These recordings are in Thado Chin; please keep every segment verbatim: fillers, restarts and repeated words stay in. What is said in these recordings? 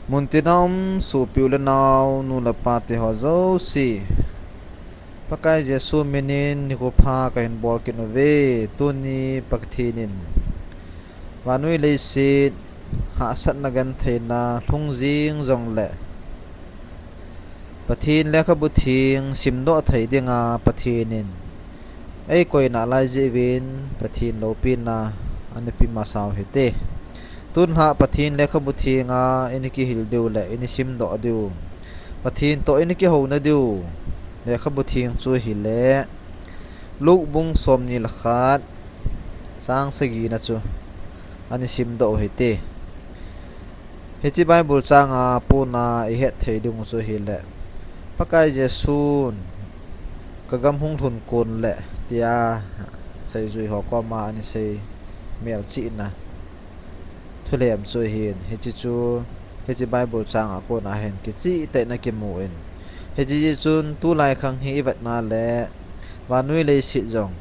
Muntina um sopi u le nao, nu le pa te ho jouse, Pakai Jesu minin nikho pha kahin bol kit uve. Tuni Pathen in vannoi leiset hahsatna gentheina lhung jing jongle, Pathen lekhabu theng simdoh thei dinga Pathen in eikoi nalai jeh uvin Pathen loupina ana pe masa u hite. Tunlhah Pathen lekhabu thenga ina kihil diu le ina simdoh diu, Pathen toh ina kihouna diu lekhabu theng chu ahile, Luke bung somni le khat, chang sagina chu ana simdoh u hite. Hiche Bible changa pona ihet thei dingu chu ahile, Pakai Jesun, "Kagam hung lhun kon le," tia seijui ho koma ana sei melchihna thulem chu ahin, hiche chu, hiche Bible changa kona hin kicheh tah in akimun, hiche jeh chun tulai khang hi ivetna le vannoi leiset jong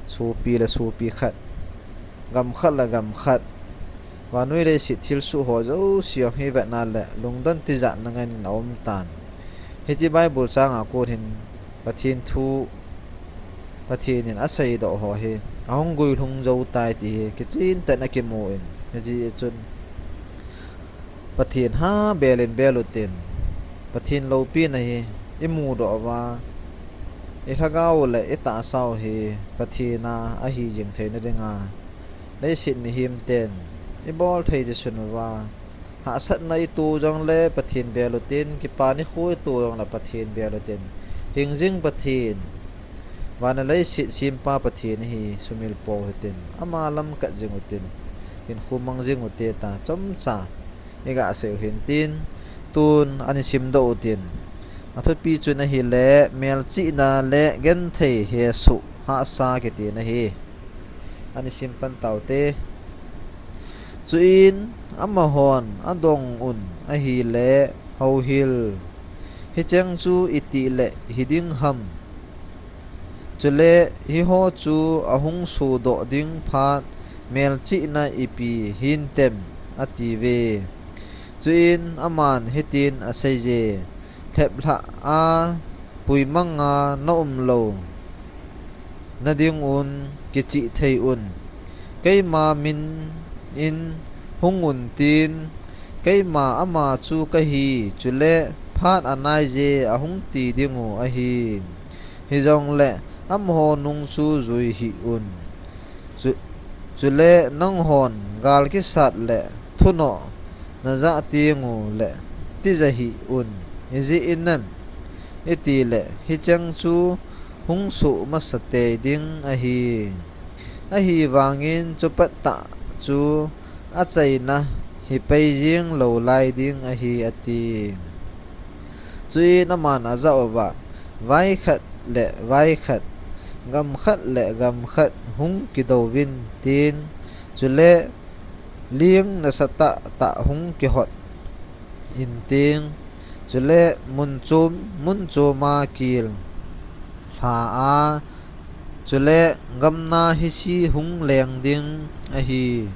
sopi le sopi khat, gam khat le gam khat, vannoi leiset thilsoh ho jouse jong hi ivetna le lungdon tijatna ngen in aumtan. Hiche Bible changa kon hin Pathen thu, Pathen in aseidoh ho hi ahung guilhung jou tai ti hi kicheh tah in akimun, hiche jeh chun Pathen ha bel in bel utin, Pathen loupina hi imudoh uva, ilhagao u le itahsa u hi Pathen a ahi jing theina dinga, leiset mihem ten ibol thei ti sun uva, hahsatna ito jongle Pathen bel utin, kipa nikho ito jongle Pathen bel utin, hingjing Pathen, van le leiset sempa Pathen hi sumil pou hitin, ama lam kat jing utin, hinkho mang jing ute tia chomcha iga sei u hintin, tun ana simdoh utin, athupi chun ahile, melchihna le genthei hesoh hahsa kitina hi ana sim pan taute. Chuin amahon adong un ahile, Houhil, hicheng chu itih le hiding ham? Chule hiho chu ahung sodoh ding phat melchihna ipi hintem, atiuve. Chuin aman hitin aseiye, Lheplhah a puimanga naum lou nadingun kicheh thei un. Keima min in hung untin, keima ama chu kahi, chule phat anaiye ahung ti dingu ahi. Hijongle amaho nung chu jui hih un. Chu, chule nanghon gal kisat le thunoh najah tengu le tija hih un. Ijeh inem itile hicheng chu hung soh masa tei ding ahi. Ahivangin chupettah chu achaina hi pei jeng lou lai ding ahi, ati. Chuin aman ajah uva, Vai khat le vai khat, gam khat le gam khat hung kidouvin, tin, chule ling nasatah tah hung kihot intin, chule mun chom mun choma kil lha a, chule gamna hise hung leng ding ahi.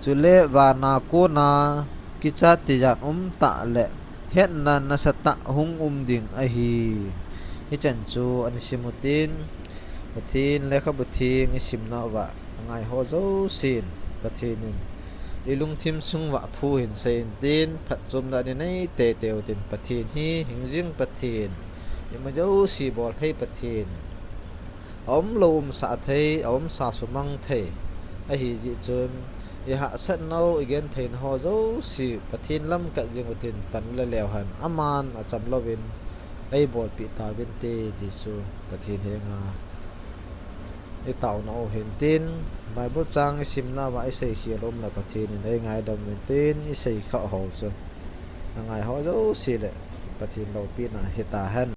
Chule vana kona kichat tijat umtah le hetna nasatah hung um ding ahi. Hichan chu ana sim utin, Pathen lekhabu theng isimna uva angaiho jousen, Pathen in ilungthim sung uva thu hin seiyin tin, phatchomna nei teitei utin. Pathen hi hingjing Pathen, ima jouse bolthei Pathen, aumlou umsah thei, aumsa sumang thei ahijeh chun, ihahsatnau, igentheinau jouse Pathen lam kat jing utin, pan le leu hen aman acham louvin eibolpeh tauvinte ti chu Pathen henga itaona u hintin, Bible chang isimna uva iseikhel umle Pathen in eingaidam uvintin, iseikhah ho chu angaiho jouse le Pathen loupina hitahen.